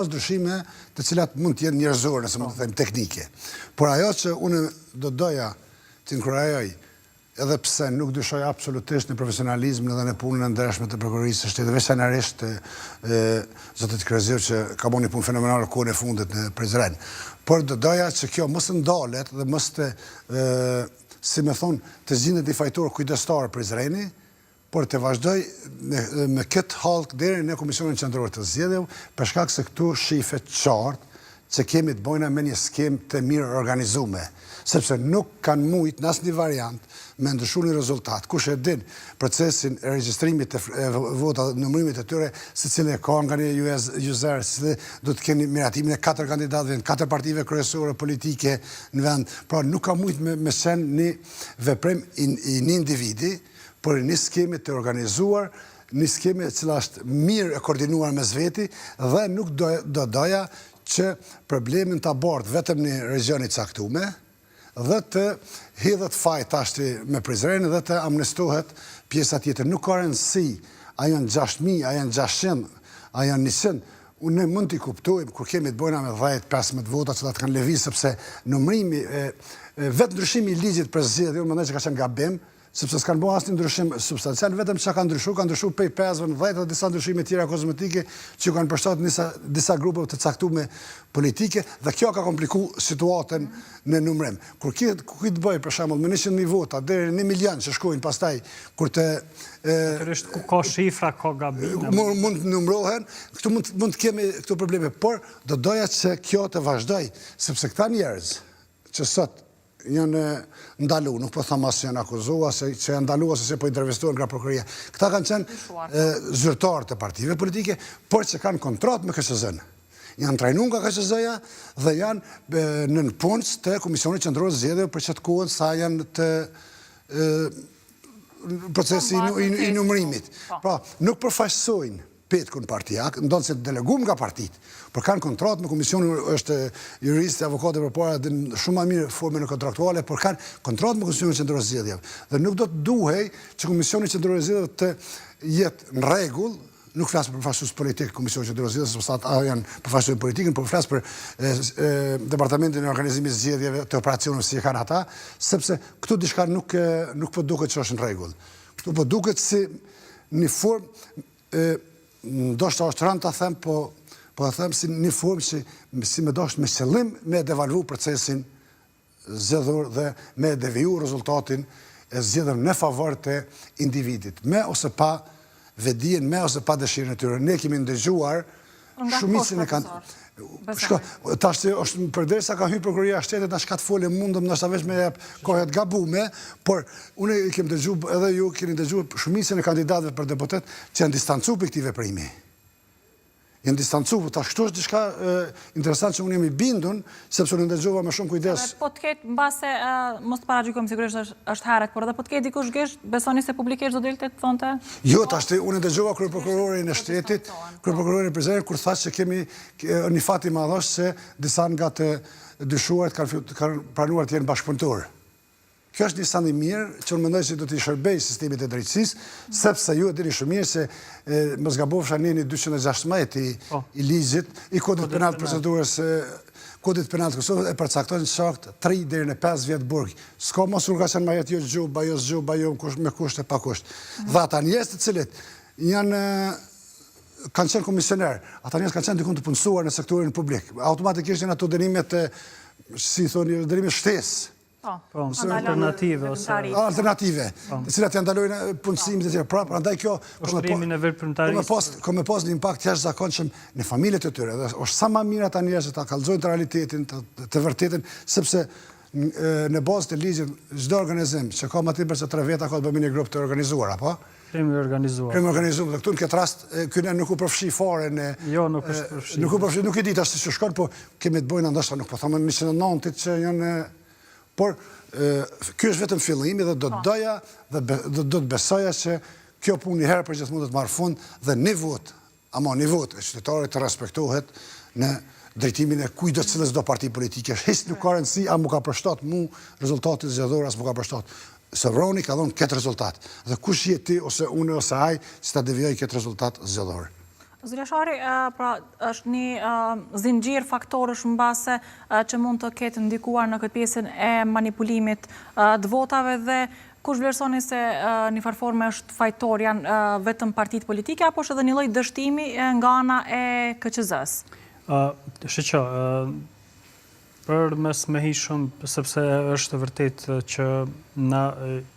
ndryshime të cilat mund të jenë njerëzore, nëse mund të them teknike. Por ajo që unë do doja të inkurajoj, edhe pse nuk dyshoj absolutisht në profesionalizmin edhe në punën e ndershme të Prokurorisë së Shtetit, veçanërisht të zotit Kryeziu që ka bërë një punë fenomenale kohën e fundit në Prizren. Por do doja që kjo mos të ndalet dhe mos të si me thonë, të gjindet një fajtor kujdestar Prizreni, por të vazhdojë me këtë hallkë deri në Komisionin Qendror të Zgjedhjeve, për shkak se këtu shifet qartë që kemi të bojna me një skemë të mirë organizume, sepse nuk kanë mujt në asnjë variant me ndryshu një rezultat. Kush e din procesin e regjistrimit të votave, numërimit të tyre, secili e ka nga një user, secili do të keni miratimin e katër kandidatëve, në katër partive kryesore politike në vend. Pra nuk ka mujt me, me qenë një veprim i, i një individi, por i një skeme të organizuar, një skeme e cila është mirë e koordinuar mes veti dhe nuk do, do doja që problemin ta bart vetëm një region i caktume dhe të hidhet faj tashti me Prizren dhe të amnistohet pjesa tjetër. Nuk ka rëndësi, a janë 6.000, a janë 600, a janë 100, unë ne mund t'i kuptojmë kur kemi të bojna me 10, 15 vota që të kanë lëviz, sepse numërimi, vetë ndryshimi i ligjit për zgjedhje, unë mendoj që ka qenë gabim, sepse s'kanë bo asnjë ndryshim substancial, vetëm që ka ndryshu, ka ndryshu prej 5 në 10 dhe disa ndryshime tjera kozmetike që ju kanë përshtatë disa, disa grupeve të caktume politike dhe kjo ka kompliku situatën në numërim. Kur ki, kur ki të bëj për shembull me 100.000 vota deri në 1 milion që shkojnë pastaj kur të Natyrisht ku ka shifra, ka gabime. Mund, mund të numërohen, këtu mund, mund të kemi këto probleme, por do doja që kjo të vazhdoj, sepse këta njerëz që sot janë ndalu, nuk po them as që janë akuzuar, se që janë ndaluar se po intervistohen nga prokuroria. Këta kanë qenë zyrtarë të partive politike, por që kanë kontratë me KQZ-n. Janë trajnuar nga KQZ-ja dhe janë nëpunës të Komisionit Qendror të Zgjedhjeve për qëtë kohën sa janë të procesi i numërimit. Po. Pra, nuk përfaqësojnë petkun partijak, ndonëse të delegum nga partit, por kanë kontratë me komisionin, është juristi, avokati përpara, din shumë ma mirë formën e kontraktuale, por kanë kontratë me Komisionin Qendror të Zgjedhjeve. Dhe nuk do të duhej që Komisioni Qendror i Zgjedhjeve të jetë në rregull, nuk flas për përfaqësues politik Komisionit Qendror të Zgjedhjeve, sepse ata janë përfaqësues politikën, por flas për e, e, departamentin e organizimit të zgjedhjeve, të operacioneve si e kanë ata, sepse këtu diçka nuk nuk po duket që është në rregull. Këtu po duket si një formë e ndoshta është rëndë ta them, po po e them si një formë si si me dashtë me qëllim me devalvu procesin zgjedhor dhe me deviju rezultatin e zgjedhjeve në favor të individit, me ose pa vetëdijen, me ose pa dëshirën e tyre. Ne kemi ndëgjuar shumicën e kanë... Shko, tash është përderisa ka hyrë prokuroria e shtetit, tash ka të folë mundëm ndoshta veç me jep kohë të gabume, por unë i kem dëgju edhe ju keni dëgju shumicën e kandidatëve për deputet që janë distancu për këtij veprimi. Janë distancu, po tash këtu është diçka interesant që unë jam i bindun, sepse unë ndëgjova me shumë kujdes. Edhe po të ketë mbase mos të paragjykojmë sigurisht është është herët, por edhe po të ketë dikush gisht, besoni se publikisht do dilte të thonte? Jo, tash unë ndëgjova kryeprokurorin e shtetit, kryeprokurorin e Prizrenit kur tha që kemi një fat i madh është se disa nga të dyshuarit kanë kanë pranuar të jenë bashkëpunëtorë. Kjo është një send i mirë që unë mendoj se do t'i shërbejë sistemit të drejtësisë, sepse ju e dini shumë mirë se mos gabofsha neni 216 i, po. i ligjit, i kodit penal të procedurës kodit penal të Kosovës e përcakton qartë 3 deri në 5 vjet burg. S'ka mos kur ka qenë më jetë jo gjoba, jo zgjoba, jo kusht, me kusht e pa kusht. Mm. Dhe ata njerëz të cilët janë kanë qenë komisioner, ata njerëz kanë qenë dikund të punësuar në sektorin publik. Automatikisht janë ato dënimet si thonë, dënimet shtesë. Po, po alternative ose alternative, po. të cilat janë ndalojnë punësimin të tjera. Pra, prandaj kjo ushtrimin e veprimtarisë. Ka me pas, ka me pas një impakt jashtëzakonshëm në familjet e tyre. Dhe është sa më mirë ata njerëz ta kallzojnë të realitetin, të, të vërtetën, sepse në bazë të ligjit çdo organizim që ka më tepër se 3 veta ka të bëjë me një grup të organizuar, apo? Krim i organizuar. Krim i organizuar dhe këtu në këtë rast ky ne nuk u përfshi fare në Jo, nuk është përfshi. Nuk u përfshi, nuk e di tash si shkon, po kemi të bëjnë ndoshta nuk po them në 109-it që janë por ky është vetëm fillimi dhe do të po. doja dhe do të besoja se kjo punë një herë për gjithmonë do të marrë fund dhe një votë Ama një votë e qytetarit të respektohet në drejtimin e kujtdo cilës do parti politike. Hiç nuk ka rëndësi a mu ka përshtat mu rezultati zgjedhor a s'mu ka përshtat. Sovrani ka dhënë këtë rezultat. Dhe kush je ti ose unë ose ai që ta devijoj këtë rezultat zgjedhor. Zoti Jashari, pra është një zinxhir faktorësh mbase që mund të ketë ndikuar në këtë pjesën e manipulimit të votave dhe kush vlerësoni se një farë forme është fajtor, janë vetëm partitë politike apo është edhe një lloj dështimi nga ana e KQZ-së? Shiqo, për mos me hi shumë, sepse është vërtet që na